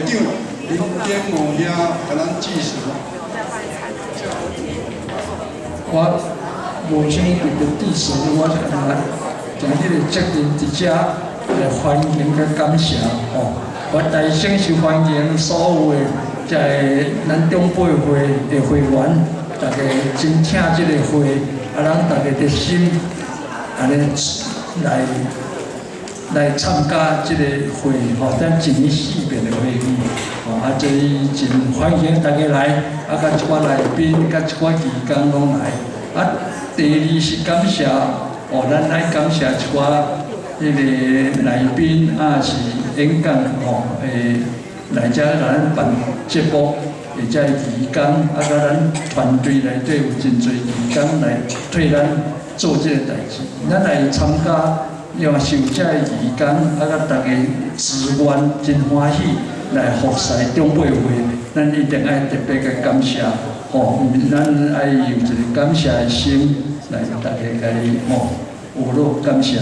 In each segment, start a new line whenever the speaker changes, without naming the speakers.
長林典武兄共咱致辭。
我無啥物特別致辭，我是干焦將這个責任佇遮來歡迎佮感謝吼。我大聲是歡迎所有的這个咱長輩會的會員，大家真疼這个會，啊，咱大家的心按呢來參加這个會吼，咱一年四遍的會議，吼，啊，這裡真歡迎大家來，啊，佮一寡來賓，佮一寡義工攏來。啊，第二是感謝，哦，咱愛感謝一寡彼个來賓，啊是演講吼，來遮共咱辦節目，或者義工，啊，佮咱團隊內底有真濟義工來替咱做這個代誌。咱來參加，又是有這个義工，啊，佮大家自願真歡喜來服侍長輩會，咱一定愛特別共感謝，吼，咱愛有一个感謝的心來大家共伊吼，有落感謝。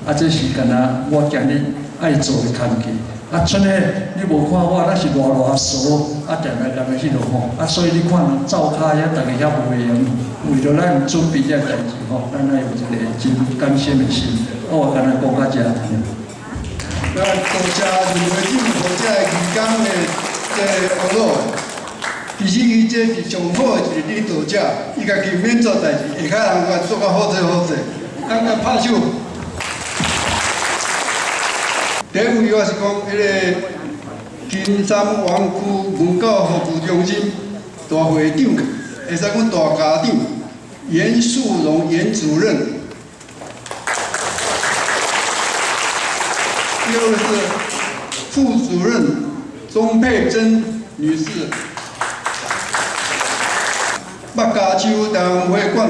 啊，這是敢若我今日愛做的工課。啊，賰呢，你無看我，咱是賴賴趖，啊，定定共彼落吼。啊，所以你看人灶跤遐，逐家遐無閒，為著咱準備這代誌吼，咱愛有一个真感謝的心。啊，我干焦講到遮。
咱多謝林會長予這个義工的這个學路。其實伊這是上好的一個領導者，伊家己免做代誌，下跤人共做較好勢好勢，咱共拍手。第一位我是講彼个金山灣區文教服務中心大會長，會使講大家長嚴樹榮嚴主任。第二位是副主任鍾佩珍女士。北加州台灣會館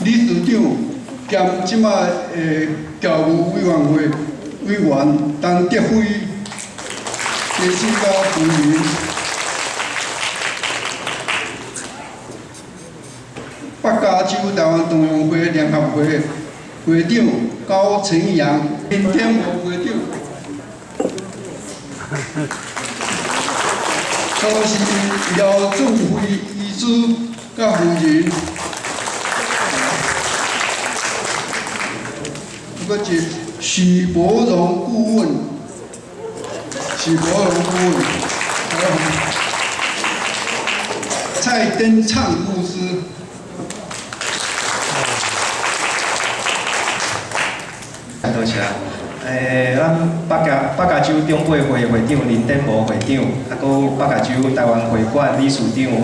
理事長兼這擺的教務委員會委員陳德輝醫師佮夫人。北加州台灣同鄉會聯合會會長高成陽，林天和會長。都是廖仲輝醫師佮夫人。閣一許伯榮顧問，許伯榮顧問，還有蔡登暢牧師。
多謝。咱北加州長輩會會長林典模會長，啊，閣有北加州台灣會館理事長阮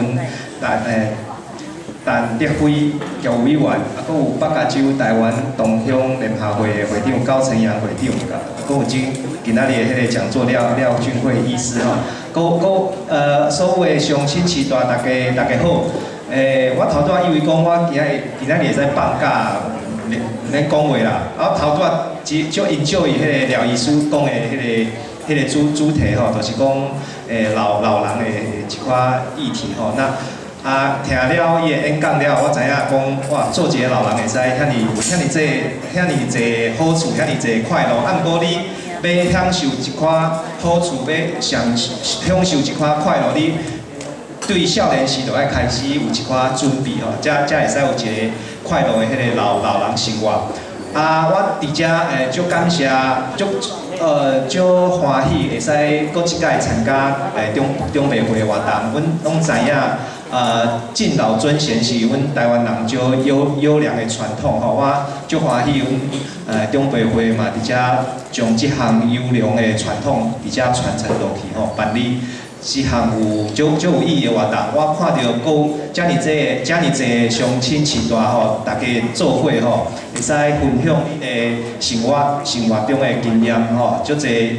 陳德輝教務委員，啊，閣有北加州台灣同鄉聯合會的會長高成陽會長，閣有今今仔日的彼个講座廖俊慧醫師吼，閣所有的鄉親序大，大家好。我頭拄仔以為講我今仔日會使放假，免講話啦。啊，頭拄仔只足 enjoy 彼个廖醫師講的彼个主題吼，就是講老人的一寡議題吼。那啊，聽了伊的演講了，我知影講，哇，做一个老人會使遐爾遐爾濟遐爾濟好處，遐爾濟快樂。啊，毋過你欲享受一寡好處，欲享受一寡快樂，你對少年時就愛開始有一寡準備吼，才會使有一个快樂的彼个老人生活。啊，我佇遮足感謝，足歡喜會使閣一擺參加長輩會的活動。阮攏知影，敬老尊賢是阮台灣人足優良的傳統吼。我足歡喜，阮長輩會嘛佇遮將這項優良的傳統佇遮傳承落去吼，辦理這項有足有意義的活動。我看著閣有遮爾濟遮爾濟鄉親序大吼，大家做伙吼，會使分享恁的生活中的經驗吼，足濟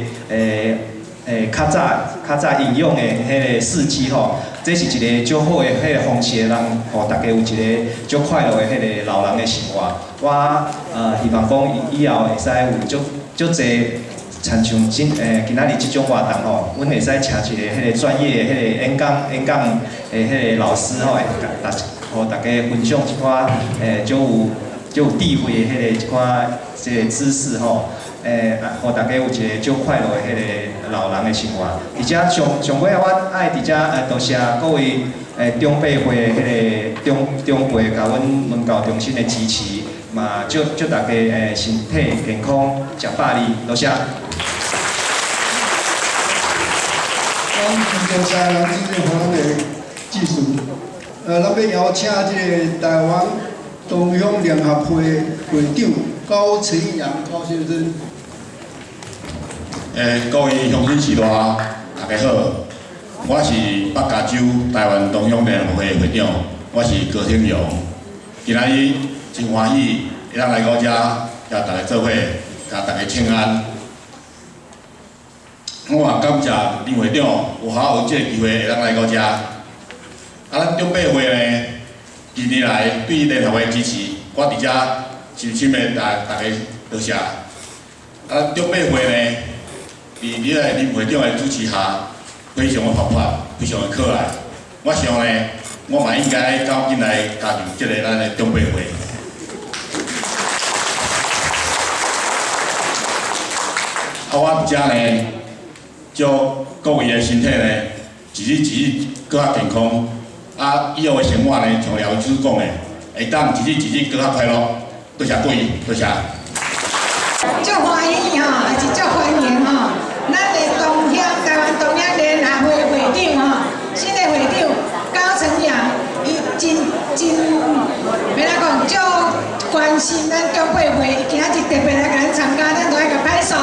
較早應用的彼个事蹟吼，這是一個足好的彼个方式，通予大家有一个足快樂的彼个老人的生活。我希望講以後會使有足濟親像今仔日這種活動吼，阮會使請一个彼个專業的彼个演講的彼个老師吼，會共大予大家分享一寡足有足有智慧的彼个一寡這个知識吼，予大家有一个足快樂的彼个老人的生活。佇遮上上尾仔，我愛佇遮多謝各位長輩會的彼个長長輩共阮文教中心的支持，嘛祝祝大家身體健康，食百二，多謝。
咱多謝人主持咱的致辭。咱欲邀請這个台灣同鄉聯合會會長高晨陽高先生。
各位鄉親序大，大家好，我是北加州台灣同鄉聯合會會長，我是高天陽。今仔日真歡喜，會當來到遮，共大家做伙，共大家請安。我也感謝林會長有予我有這個機會會當來到遮。啊，咱長輩會呢，近年來對聯合會支持，我佇遮深深的大大家多謝。啊，咱長輩會呢，佇你個林會長的主持下，非常的活潑，非常的可愛。我想呢，我嘛應該趕緊來加入這個咱的長輩會。啊，我佇遮呢，祝各位的身體呢，一日一日閣較健康。啊，以後的生活呢，像廖醫師講的，會當一日一日閣較快樂。多謝各位，多謝。
足歡喜吼，也是足歡迎吼。咱的同鄉台灣同鄉聯合會會長吼，新的會長高成陽，伊真真欲按怎講，足關心咱長輩會，伊今仔日特別來共咱參加，咱都愛共拍手。